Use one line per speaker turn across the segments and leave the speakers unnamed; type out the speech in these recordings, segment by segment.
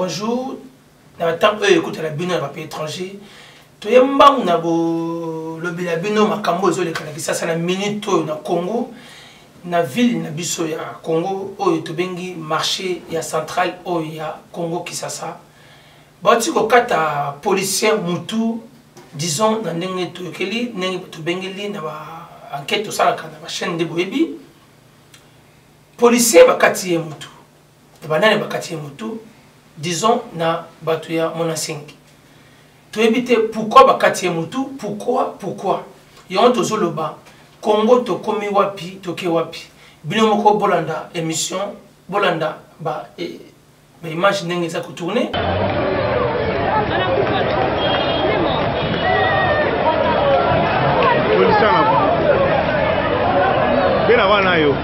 Bonjour na ntango oyo ekutana bino na bapays étranger. Toye mbangu na bolobela bino makambo ezoleka na Kisasa na minute oyo na Congo, na ville na biso ya Congo oyo tobengi marché ya central oyo ya Congo Kisasa. Bauti kokata policier mutu, disons na ndenge toyokeli, ndenge tobengeli na ba enquête tosalaka na ba chaîne nde boyebi. Policier bakati ye mutu. Na banani bakati ye mutu, disons na bato ya Monasengi. Toyebi te pourquoi bakati ye mutu, pourquoi, pourquoi. Yango tozoloba Congo tokomi wapi, toke wapi. Bino moko bolanda émission, bolanda ba ba image ndenge eza kotourne.
Bena wana yo.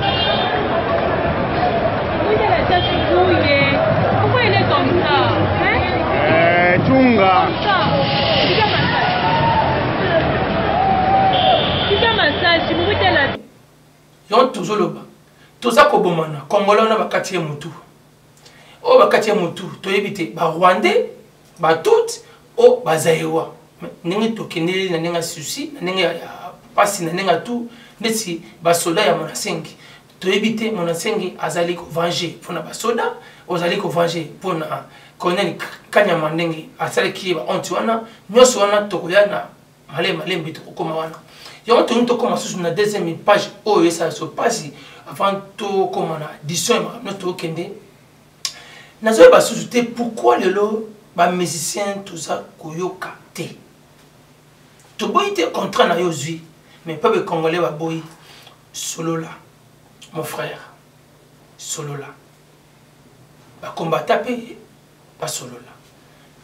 Pourquoi il est comme ça? Hein?
Eh, chunga.
Yango tozoloba toza kobomana congolais wana bakati ye mutu oyo bakati ye mutu toyebi te ba rwandais ba tutsi o bazaïrois. Ndenge tokendeli na ndenge ya souci, na ndenge ya pasi, na ndenge ya tout ndeti basoda ya Monasengi. Toyebi te Monasengi azali kovange mpona basoda, ozali kovange mpona colonel Kanyama ndenge asalaki ye ba honte wana nyonso wana. Tokoya na malembe malembe, tokokoma wana. Yango tolingi tokoma susu na deuxième page oyo esala so pasi avant tokoma na addition ya makambo nyonso tokokende. Nazoyeba susu te pourquoi lelo ba musicien toza koyoka te. Toboyi te contrat na yo ozwi, mais peuple congolais baboyi. Solola mon frère, solola bakombata mpe basolola,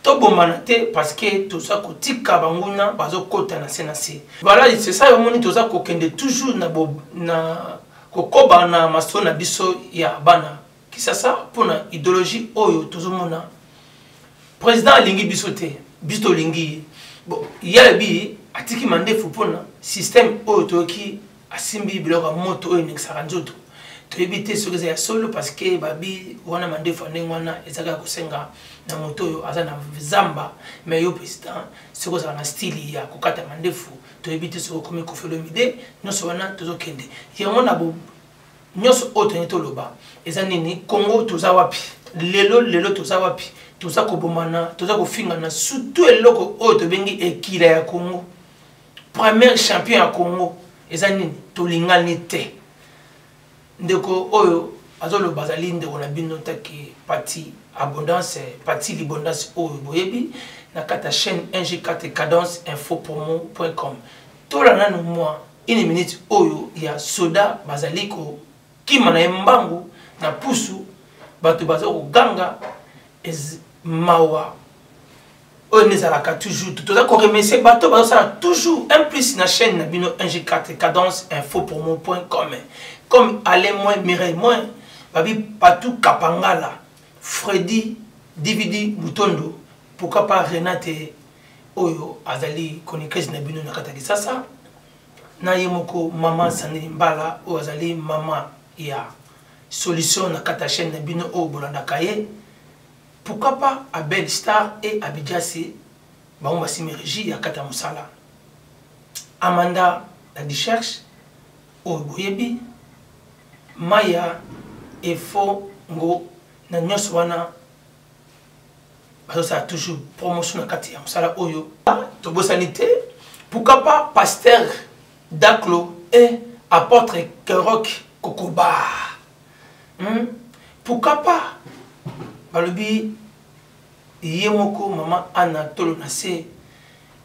tobomana te parce que toza kotika banguna bazokota na se na se. Voilà, c'est ça. Omoni toza kokende toujours na, bo, na kokoba na masolo na biso ya bana Kisasa mpona idéologie oyo tozomona. Président alingi biso te, biso tolingi ye. Bon, ye alobi atiki mandefu mpona système oyo toyoki asimbi biloko ya moto oyo eningisaka nzoto. Toyebi te soki eza ya solo parce que babi wana mandefu ya ndenge wana eza kaka kosenga na moto oyo aza na zamba. Mais yo président, soki ozala na style ya kokata mandefu, toyebi te soki okomi Koffi Olomide. Nyonso wana tozokende yango na bo nyonso oyo tolingi toloba eza nini? Congo toza wapi lelo? Lelo toza wapi? Toza kobomana, toza kofingana, surtout eloko oyo tobengi ekila ya Congo, premier champion ya Congo eza nini? Tolingani te. Ndeko oyo azoloba azali ndeko na bino taki Pati Abondance, Pati Libondance oyo boyebi na kati ya chaîne 1G4 Cadence Info Promo.com. Tola nanu mwa une minute oyo ya soda bazali kokima na ye mbangu na pusu, bato baza koganga mawa oyo nde ezalaka toujours. Toza koremercier bato bazosala toujours un plus na chaîne na bino 1G4 Cadence Info Promo.com, comme Alain Moins, Mireille Moins, babi Patou Kapangala, Freddy DVD Mutondo, pourquoi pas Renate oyo azali chroniqueuse na bino na kati ya Kisasa, na ye moko mama Sandrine Mbala oyo azali mama ya solution na kati ya chaîne na bino oyo bolandaka ye, pourquoi pas Abel Star et Abidjasi bango basimi régie ya kati ya mosala, Amanda la Dicherche oyo boyebi, Maya Efongo na nyonso wana bazosala toujours promotion na kati ya mosala oyo. Tobosani te, pourquoi pas pasteur Daclo et apôtre Kerok Kokoba, Pourquoi pas balobi ye moko mama Anna Tolo na se.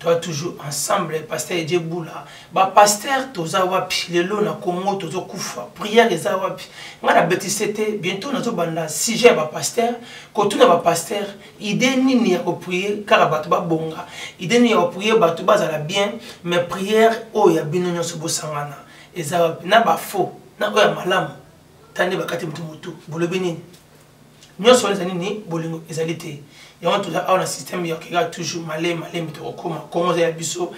Toza toujours ensemble, pasteur Edie Bula. Ba pasteur toza wapi lelo na Congo? Tozokufa, prière eza wapi? Ngai na betise te, bientôt nazobanda sujet ya ba pasteur, kotuna ba pasteur idée nini ya koprier kaka bato babonga, idée nini ya koprier bato bazala bien. Mais prière oyo ya bino nyonso bosangana eza wapi? Na bafaux na oyo ya malamu tande bakati motu motu, bolobi nini? Nyonso wana eza nini? Bolingo ezali te. Yango toza awa na système ya keka toujours malembe malembe tokokoma. Congo eza ya biso,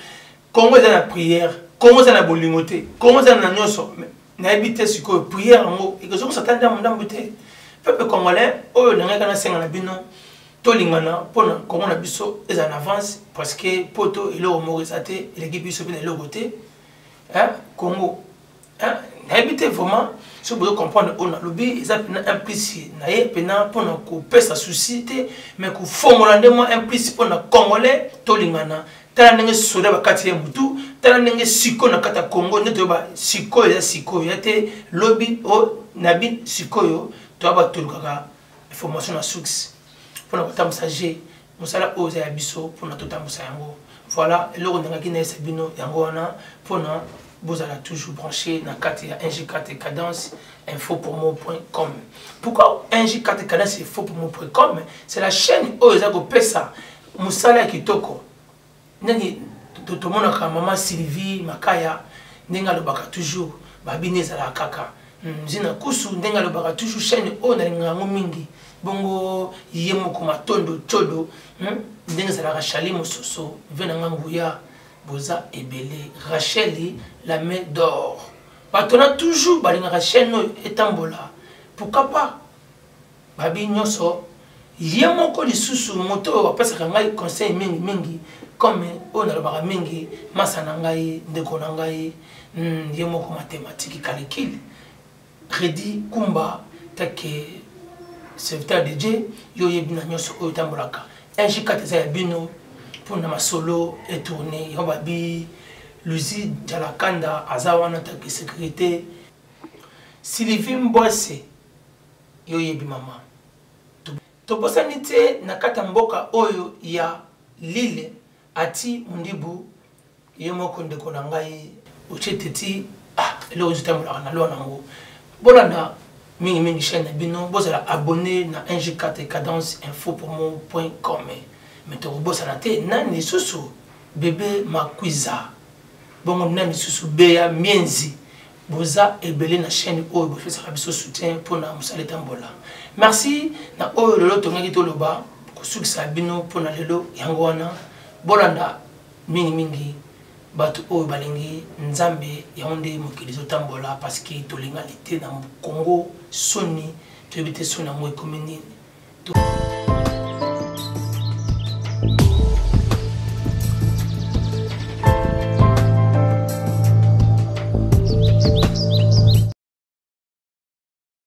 Congo eza na prière, Congo eza na bolingo te, Congo eza na nyonso. Nayebi te sikoyo prière yango ekozongisa ata ndambo ndambo te peuple congolais oyo nangaki nasenga na bino. Tolingana mpona Kongo na biso ezala na avance, parce que poto eloko moko eza te, eleki biso mpe na eloko te. Congo, nayebi te vraiment soki bozo comprendre oyo nalobi. Eza mpena un plus na ye mpena mpona kopesa souci te, mais kofongola nde mwa un plus mpona Congolais. Tolingana. Tala ndenge soda bakati ye mutu, tala ndenge sikoyo na kati ya Congo nde toyeba sikoyo eza sikoyo ya te lobi o nabi sikoyo toya batolukaka information na source mpona kotambusa g mosala oyo eza ya biso mpona totambusa yango. Voilà eloko ndengaki nayesa bino yango wana, mpona bozala toujours branché na kati ya 1G4 Cadence info promo.com. Pourquoi 1G4 Cadence info promo.com? C'est la chaîne oyo eza kopesa mosala ya kitoko. Ndenge tomonaka mama Sylvie Makaya, ndenge alobaka toujours, babini ezalaka kaka nzina kusu, ndenge alobaka toujours, chaîne oyo nalingaka yango mingi. Bongo ye moko Matondo Tiodo, ndenge ezalaka, Chali Mososo ve na nga nguya, boza ebele. Rachel la main d'or, bato na toujours balingaka chaîne oyo etambola. Pourquoi pas babi nyonso ye moko lisusu moto oyo apesaka ngai conseil mingi mingi, comme oyo nalobaka mingi, masa na ngai, ndeko na ngai, ye moko mathématique calcul, Redi Kumba take serviteur de Dieu. Yo oyebi na nyonso oyo etambolaka. 1G4 eza ya bino mpona masolo etourne yango. Babi Luzi Jalakanda aza wana take sécurité. Sylvie Mbwase, yo oyebi mama. Tobosani te na kati ya mboka oyo ya Lille, ati Mundibu ye moko, ndeko na ngai otie teti. Ah, eloko ezotambolaka na lwa nango. Bolanda mingimingi chaîne na bino, bozala abonné na 1G4 Cadence info promo.com. Mais tokobosana te nani lisusu, bebe Makwiza. Bongo nani lisusu, Beya Mienzi. Boza ebele na chaîne oyo bopesaka biso soutien mpona mosala etambola. Merci na oyo lelo tongaki toloba kosukisa bino mpona lelo yango wana. Bolanda mingimingi bato oyo balingi Nzambe, yango nde mokili ezotambola, parce que tolingani te na Congo. Soni, toyebi te soni yango ekomi nini.